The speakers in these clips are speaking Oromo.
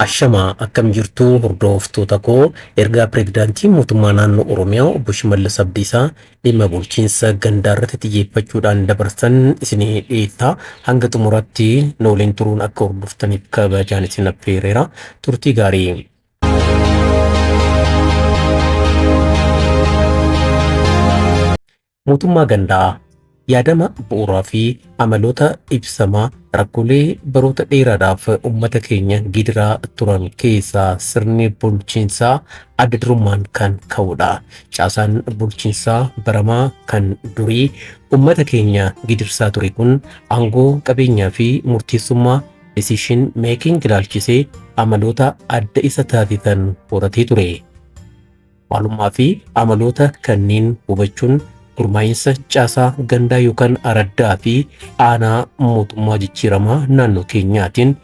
Ashamaa akkam jirtu hordoftoota koo, ergaa pireezidaantii mootummaa naannoo Oromiyaa obbo Shimallis Abdiisaa dhimma bulchiinsa gandaa irratti xiyyeeffachuudhaan dabarsan isinii dhiyeessa. Hanga xumuraatti nu waliin turuun akka hordoftaniif kabajaan isin affeereera. Turtii gaarii. Mootummaa gandaa yaadama bu'uuraa fi amaloota ibsamaa rakkoolee baroota dheeraadhaaf uummata keenya gidiraa turan keessaa sirni bulchiinsaa adda durummaan kan ka'udha. Caasaan bulchiinsaa baramaa kan durii uummata keenya gidirsaa ture kun aangoo qabeenyaa fi murteessummaa decision making ilaalchisee amaloota adda isa taasisan horatee ture. Maalummaa fi amaloota kanneen hubachuun gurmaa'insa caasaa gandaa yookaan araddaa fi aanaa mootummaa jijjiiramaa naannoo keenyaatiin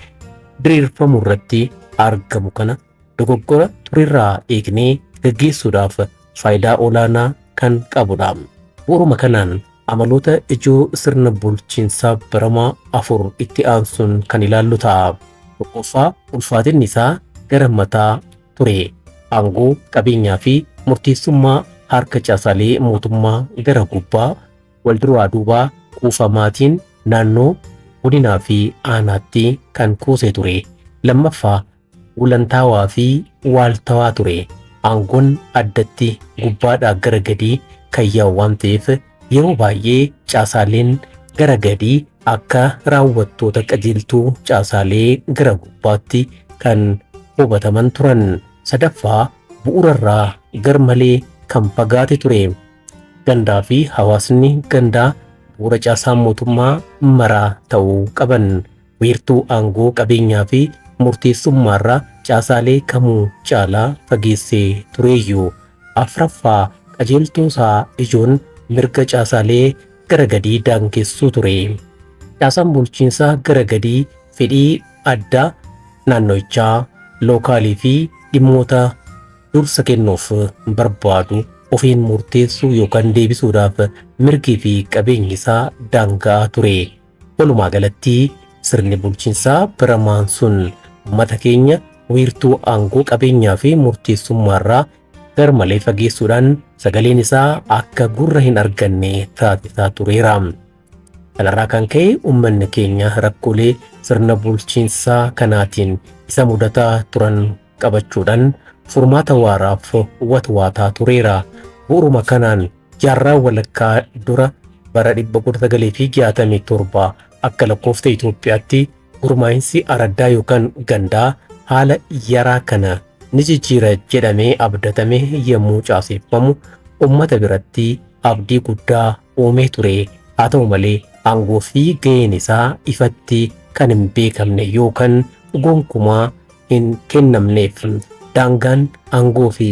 diriirfamu irratti argamu kana dogoggora turerraa eegnee gaggeessuudhaaf faayidaa olaanaa kan qabudha. Bu'uuruma kanaan amaloota ijoo sirna bulchiinsaa baramaa afur itti aansuun kan ilaallu ta'a. Tokkoffaa, ulfaatinni isaa gara mataa ture. Aangoo qabeenyaa fi murteessummaa harka caasaalee mootummaa gara gubbaa wal duraa duubaa kuufamaatiin naannoo godinaa fi aanaatti kan kuuse ture. Lammaffaa, gulantaawaa fi waaltawaa ture. Aangoon addatti gubbaadhaa gara gadii kan yaa'u waan ta'eef yeroo baay'ee caasaaleen gara gadii akka raawwattoota qajeeltuu caasaalee gara gubbaatti kan hubataman turan. Sadaffaa, bu'uurarraa garmalee kan fagaate ture. Gandaa fi hawaasni gandaa bu'uura caasaa mootummaa maraa ta'uu qaban. Wiirtuu aangoo qabeenyaa fi murteessummaarraa caasaalee kamuu caalaa fageessee tureeyyuu. Afraffaa, qajeeltuu isaa ijoon mirga caasaalee gara gadii daangessuu ture. Caasaan bulchiinsaa gara gadii fedhii addaa naannoichaa, lookaalii fi dhimmoota dursa kennuuf barbaadu ofiin murteessuu yookaan deebisuudhaaf mirgii fi qabeenyi isaa daanga'aa ture. Walumaa galatti sirni bulchiinsaa baramaan sun uummata keenya wiirtuu aangoo qabeenyaa fi murteessummaarraa garmalee fageessuudhaan sagaleen isaa akka gurra hin arganne taasisaa tureera. Kanarraa kan ka'e uummanni keenya rakkoolee sirna bulchiinsaa kanaatiin isa mudataa turan qabachuudhaan furmaata waaraaf watwaataa tureera. Bu'uuruma kanaan jaarraa walakkaa dura bara 1967 akka lakkoofsa Itoophiyaatti gurmaa'insi araddaa yookaan gandaa haala yaraa kana ni jijjiira jedhamee abdatame yommuu caaseffamu uummata biratti abdii guddaa uumee ture. Haa ta'u malee aangoo fi gaheen isaa ifatti kan hin beekamne yookaan gonkumaa hin kennamneef, daangaan aangoo fi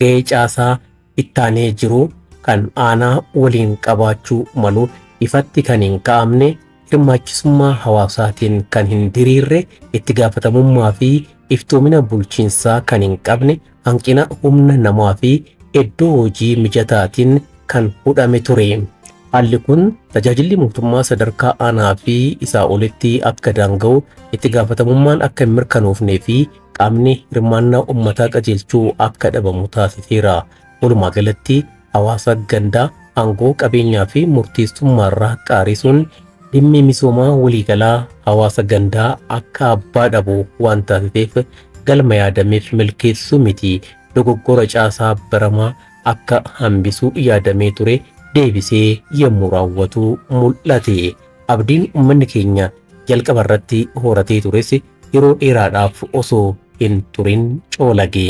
gahee caasaa ittaanee jiru kan aanaa waliin qabaachuu malu ifatti kan hin kaa'amne, hirmaachisummaa hawaasaatiin kan hin diriirre, itti gaafatamummaa fi iftoomina bulchiinsaa kan hin qabne, hanqina humna namaa fi iddoo hojii mijataatiin kan hudhame ture. Haalli kun tajaajilli mootummaa sadarkaa aanaa fi isaa olitti akka daanga'u, itti gaafatamummaan akka hin mirkanoofnee fi qaamni hirmaannaa uummataa qajeelchuu akka dhabamu taasiseera. Walumaa galatti hawaasa gandaa aangoo qabeenyaa fi murteessummaarraa qaarisuun dhimmi misoomaa waliigalaa hawaasa gandaa akka abbaa dhabu waan taasiseef galma yaadameef milkeessuu miti dogoggora caasaa baramaa akka hambisuu yaadamee ture deebisee yommuu raawwatu mul'ate. Abdiin uummanni keenya jalqaba irratti horatee tures yeroo dheeraadhaaf osoo hin turin coolage.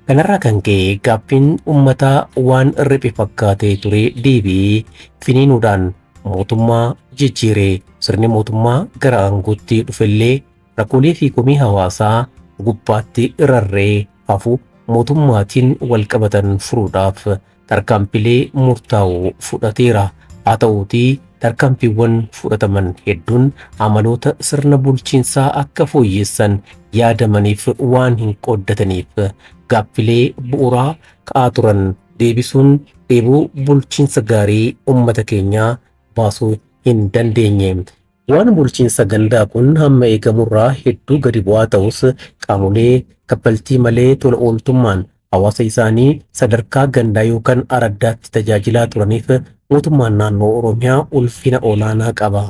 Kanarraa kan ka'e gaaffiin uummataa waan riphe fakkaatee ture deebi'ee finiinuudhaan mootummaa jijjiire. Sirni mootummaa gara aangootti dhufellee rakkoolee fi komii hawaasaa gubbaatti rarra'ee hafu mootummaatiin wal qabatan furuudhaaf tarkaanfilee murtaa'u fudhateera. Haa ta'uutii tarkaanfiiwwan fudhataman hedduun amaloota sirna bulchiinsaa akka fooyyessan yaadamaniif waan hin qooddataniif gaaffilee bu'uuraa ka'aa turan deebisuun dheebuu bulchiinsa gaarii uummata keenyaa baasuu hin dandeenye. Waan bulchiinsa gandaa kun hamma eegamurraa hedduu gadi bu'aa ta'us, qaamolee kaffaltii malee tola ooltummaan hawaasa isaanii sadarkaa gandaa yookaan araddaatti tajaajilaa turaniif mootummaan naannoo Oromiyaa ulfina olaanaa qaba.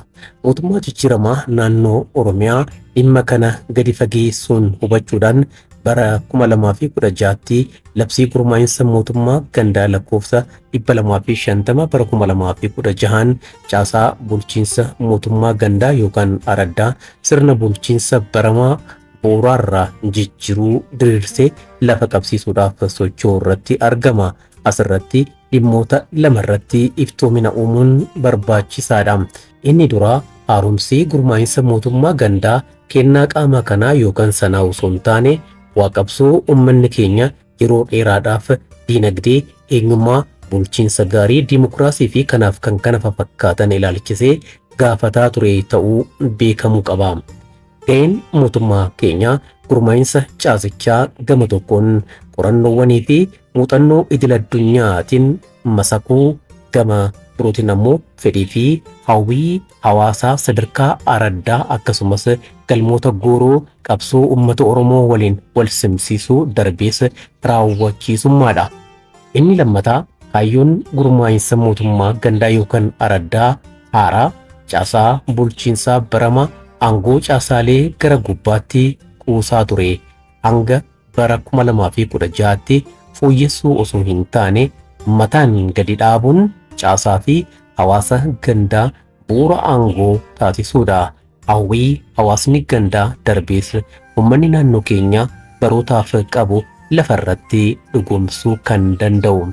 Mootummaa jijjiiramaa naannoo Oromiyaa dhimma kana gadi fageessuun hubachuudhaan bara 2016tti labsii gurmaa'insa mootummaa gandaa lakkoofsa 250 bara 2016 caasaa bulchiinsa mootummaa gandaa yookaan araddaa sirna bulchiinsa baramaa bu'uuraarraa jijjiiruu diriirsee lafa qabsiisuudhaaf socho'uu irratti argama. Asirratti dhimmoota lamarratti iftoomina uumuun barbaachisaadha. Inni duraa, haaromsi gurmaa'insa mootummaa gandaa kennaa qaama kanaa yookaan sanaa osoo hin taane, waa qabsoo uummanni keenya yeroo dheeraadhaaf diinagdee, eenyummaa, bulchiinsa gaarii, dimokiraasii fi kanaaf kan kana fakkaatan ilaalchisee gaafataa ture ta'uu beekamuu qaba. Ga'een mootummaa keenyaa gurmaa'insa caasichaa gama tokkoon qorannoowwanii fi muuxannoo idil addunyaatiin masakuu, gama birootiin ammoo fedhii fi hawwii hawaasaa sadarkaa araddaa akkasumas galmoota gooroo qabsoo uummata Oromoo waliin wal simsiisuu darbees raawwachiisummaadha. Inni lammataa, kaayyoon gurmaa'insa mootummaa gandaa yookaan araddaa haaraa caasaa bulchiinsaa barama aangoo caasaalee gara gubbaatti kuusaa ture hanga bara 2016tti fooyyessuu osoo hin taane, mataan gadi dhaabuun caasaa fi hawaasa gandaa bu'uura aangoo taasisuudha. Hawwii hawaasni gandaa darbees uummanni naannoo keenyaa barootaaf qabu lafarratti dhugoomsuu kan danda'u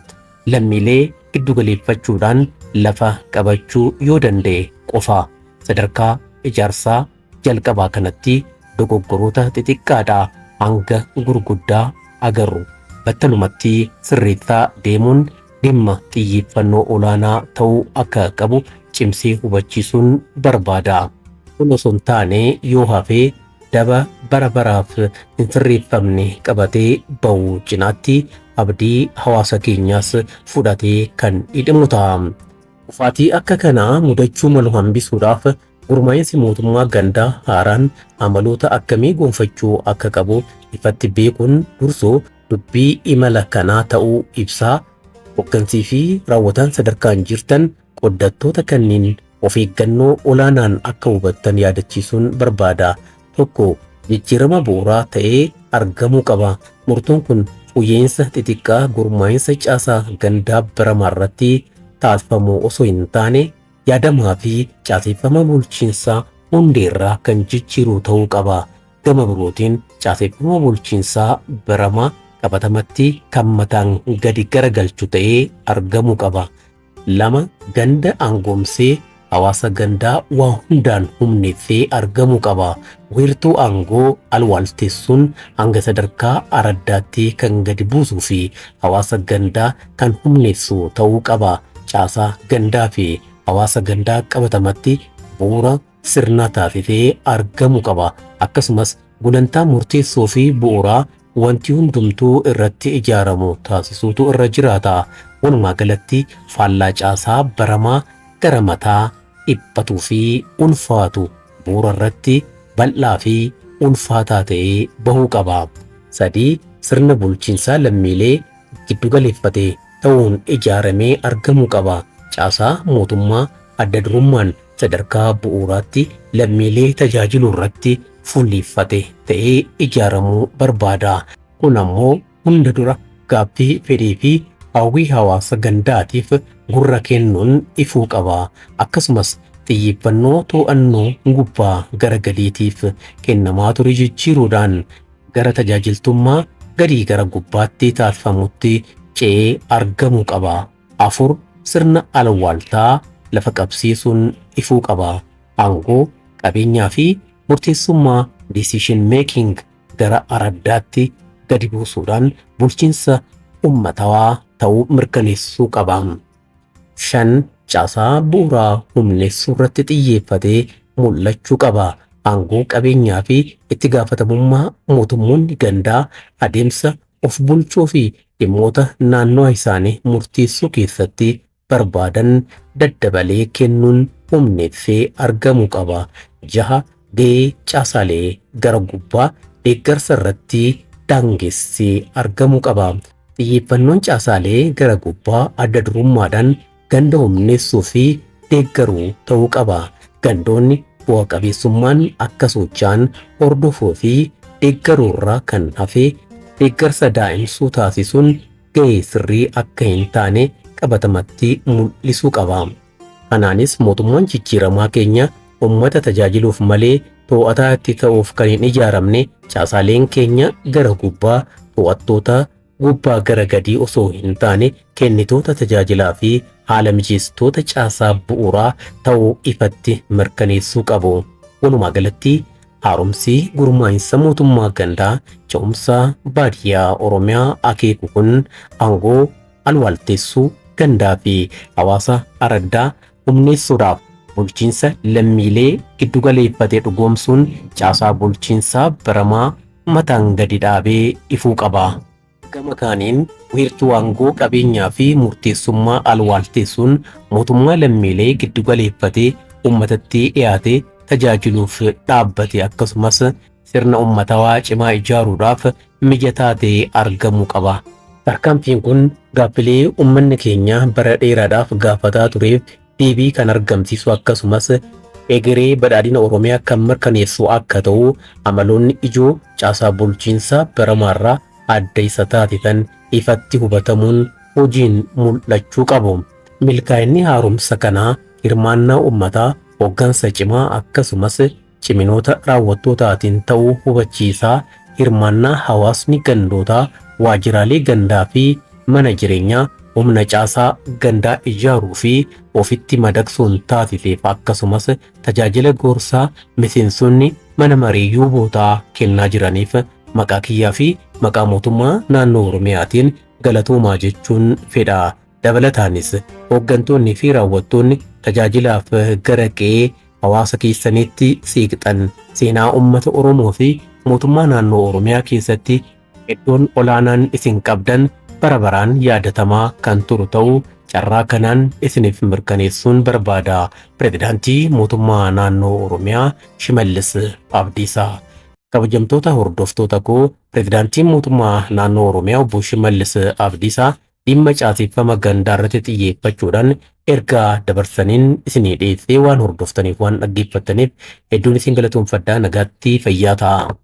lammiilee giddugaleeffachuudhaan lafa qabachuu yoo danda'e qofa. Sadarkaa ijaarsaa jalqabaa kanatti dogoggoroota xixiqqaadhaa hanga gurguddaa agarru battalumatti sirreessaa deemuun dhimma xiyyeeffannoo olaanaa ta'uu akka qabu cimsee hubachiisuun barbaada. Kun osoo hin taane yoo hafee, daba bara baraaf hin sirreeffamne qabatee ba'uu cinaatti abdii hawaasa keenyaas fudhatee kan dhidhimu ta'a. Kufaatii akka kanaa mudachuu malu hambisuudhaaf gurmaa'insi mootummaa gandaa haaraan amaloota akkamii gonfachuu akka qabu ifatti beekuun dursoo dubbii imala kanaa ta'uu ibsaa, hoggansii fi raawwataan sadarkaan jirtan qoddattoota kanneen of eeggannoo olaanaan akka hubattan yaadachiisuun barbaada. Tokko, jijjiirama bu'uuraa ta'ee argamuu qaba. Murtoon kun fooyya'insa xixiqqaa gurmaa'insa caasaa gandaa baramaa irratti taasifamu osoo hin taane, yaadamaa fi caaseffama bulchiinsaa hundeerraa kan jijjiiru ta'uu qaba. Gama birootiin caaseffama bulchiinsaa baramaa qabatamatti kan mataan gadi garagalchu ta'ee argamuu qaba. Lama, ganda aangoomsee hawaasa gandaa waa hundaan humneessee argamuu qaba. Wiirtuu aangoo alwaaltessuun hanga sadarkaa araddaatti kan gadi buusuu fi hawaasa gandaa kan humneessu ta'uu qaba. Caasaa gandaa fi hawaasa gandaa qabatamatti bu'uura sirnaa taasisee argamuu qaba. Akkasumas gulantaa murteessoo fi bu'uuraa wanti hundumtuu irratti ijaaramu taasisuutu irra jiraata. Walumaa galatti faallaa caasaa baramaa gara mataa dhiphatuu fi ulfaatu bu'uura irratti bal'aa fi ulfaataa ta'ee bahuu qaba. Sadii, sirna bulchiinsaa lammiilee giddugaleeffate ta'uun ijaaramee argamuu qaba. Caasaa mootummaa adda durummaan sadarkaa bu'uuraatti lammiilee tajaajiluu irratti fuulleeffate ta'ee ijaaramuu barbaada. Kun ammoo hunda dura gaaffii, fedhii fi hawwii hawaasa gandaatiif gurra kennuun ifuu qaba. Akkasumas xiyyeeffannoo to'annoo gubbaa gara gadiitiif kennamaa ture jijjiiruudhaan gara tajaajiltummaa gadii gara gubbaatti taasifamutti ce'ee argamuu qaba. Afur, sirna alwaaltaa lafa qabsiisuun ifuu qaba. Aangoo, qabeenyaa fi murteessummaa, decision making, gara araddaatti gadi buusuudhaan bulchiinsa ummatawaa ta'uu mirkaneessuu qaba. Shan, caasaa bu'uuraa humneessuu irratti xiyyeeffatee mul'achuu qaba. Aangoo, qabeenyaa fi itti gaafatamummaa mootummoonni gandaa adeemsa of bulchuu fi dhimmoota naannoo isaanii murteessuu keessatti barbaadan daddabalee kennuun humneessee argamuu qaba. 6. Gahee caasaalee gara gubbaa deeggarsa irratti daangessee argamuu qaba. Xiyyeeffannoon caasaalee gara gubbaa adda durummaadhaan ganda humneessuu fi deeggaruu ta'uu qaba. Gandoonni bu'a qabeessummaan akka socho'an hordofuu fi deeggaruu irraa kan hafe deeggarsa daa'imsuu taasisuun gahee sirrii akka hin taane qabatamatti mul'isuu qaba. Kanaanis mootummaan jijjiiramaa keenya uummata tajaajiluuf malee to'ataa itti ta'uuf kan hin ijaaramne caasaaleen keenya gara gubbaa to'attoota gubbaa gara gadii osoo hin taane kennitoota tajaajilaa fi haala mijeessitoota caasaa bu'uuraa ta'uu ifatti mirkaneessuu qabu. Walumaa galatti haaromsi gurmaa'insa mootummaa gandaa ce'umsa baadiyyaa Oromiyaa akeeku kun aangoo alwaaltessuu gandaa fi hawaasa araddaa humneessuudhaaf bulchiinsa lammiilee giddugaleeffatee dhugoomsuun caasaa bulchiinsaa baramaa mataan gadi dhaabee ifuu qaba. Gama kaaniin wiirtuu aangoo qabeenyaa fi murteessummaa alwaaltessuun mootummaa lammiilee giddugaleeffatee uummatatti dhiyaate tajaajiluuf dhaabbate akkasumas sirna uummatawaa cimaa ijaaruudhaaf mijataa ta'ee argamuu qaba. Tarkaanfiin kun gaaffilee uummanni keenya bara dheeraadhaaf gaafataa tureef deebii kan argamsiisu akkasumas egeree badhaadhina Oromiyaa kan mirkaneessu akka ta'u amaloonni ijoo caasaa bulchiinsaa baramaarraa adda isa taasisan ifatti hubatamuun hojiin mul'achuu qabu. Milkaa'inni haaromsa kanaa hirmaannaa uummataa hoggansa cimaa akkasumas ciminoota raawwattootaatiin ta'uu hubachiisaa hirmaannaa hawaasni gandootaa waajjiraalee gandaa fi mana jireenyaa humna caasaa gandaa ijaaruu fi ofitti madaqsuun taasiseef akkasumas tajaajila gorsaa miseensonni mana marii yuubootaa kennaa jiraniif maqaa kiyyaa fi maqaa mootummaa naannoo Oromiyaatiin galatoomaa jechuun fedha. Dabalataanis hooggantoonni fi raawwattoonni tajaajilaaf gara qe'ee hawaasa keessanitti siiqxan seenaa uummata Oromoo fi mootummaa naannoo Oromiyaa keessatti iddoon olaanaan isin qabdan bara baraan yaadatamaa kan turu ta'uu carraa kanaan isiniif mirkaneessuun barbaada. Pireezidaantii mootummaa naannoo Oromiyaa Shimallis Abdiisaa. Kabajamtoota hordoftoota koo, Pireezidaantiin mootummaa naannoo Oromiyaa obbo Shimallis Abdiisaa dhimma caaseffama gandaa irratti xiyyeeffachuudhaan ergaa dabarsaniin isinii dhiyeessee waan hordoftaniif waan dhaggeeffattaniif hedduun isin galatoomfadhaa. Nagaatti, fayyaa ta'a.